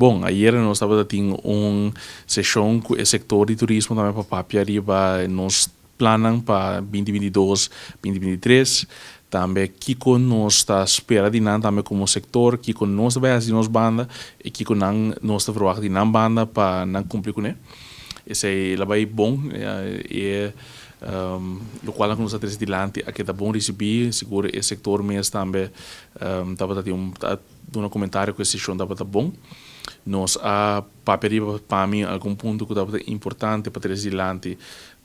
Bon, ayera nos tabatin un seshon ku e sektor di turismo tambe pa papia riba nos plannan pa 2022, 2023. Tambe kiko nos ta spera di nan tambe komo sektor, kiko nos ta bai hasi di nos banda i kiko nan nos ta verwacht di nan banda pa nan kumpli kuné. Esei la bai bon i lokual ku nos a trese dilanti a keda bon risibí. Sigur e sektor mes tambe tabata tin un ta duna komentario ku e seshon tabata bon. Nos a papia riba, pa mi algun punto ku tabata importante pa trese dilanti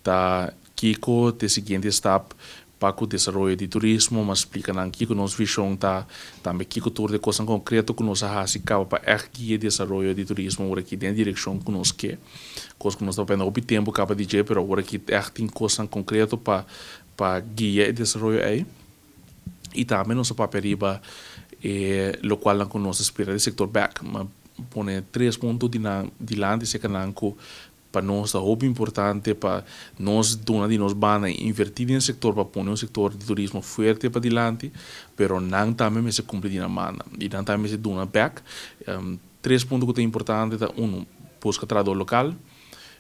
ta kiko ta e siguiente stap pa ku desaroyo di turismo. M'a splika nan kiko nos vishon ta, tambe kiko tur e kosnan konkreto ku nos a hasi kaba pa ègt guia desaroyo di turismo awor aki den direkshon ku nos ke. Kos ku nos ta papia hopi tempu kaba di dje, pero awor aki ègt tin kosnan konkreto pa guia e desaroyo ei. I tambe nos a papia riba e lokual ku nos ta spera di sektor bèk. M'a pone tres punto di nan dilanti serka nan ku pa nos ta hopi importante pa nos duna di nos banda i invertí den sektor pa pone un sektor di turismo fuerte padilanti, pero nan tambe mester kumpli di nan banda i nan tambe mester duna bèk. Tres punto ku ta importante ta: unu, buska trahadó lokal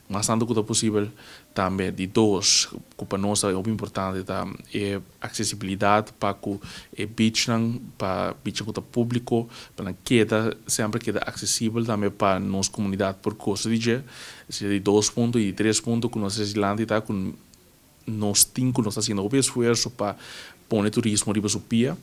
mas tantu ku ta posibel. Tambe di dos ku pa nos ta hopi importante ta e aksesibilidat pa ku e beachnan, pa beachnan ku ta públiko, pa nan keda semper keda aksesibel tambe pa nos komunidat por gosa di dje. Esei di dos punto. I di tres punto ku nos a dilanti ta ku nos tin ku nos ta hasiendo hopi esfuerso pa pone turismo riba su pia,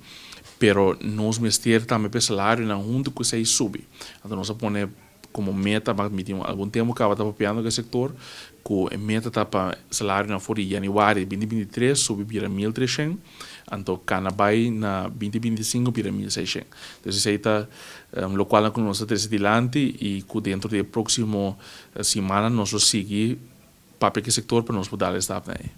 pero nos mester tambe pa e salarionan huntu ku esei subi. Anto nos a pone komo meta, mi tin algun tempu kaba ta papiando ku e sektor, ku e meta ta pa salarionan for di yanüari 2023 subi bira 1300, anto kana bai na 2025 bira 1600. Entonces esei ta lokual ku nos ta trese dilanti i ku dentro di e próksimo simannan nos lo sigui papia ku e sektor pa nos por dal e stapnan ei.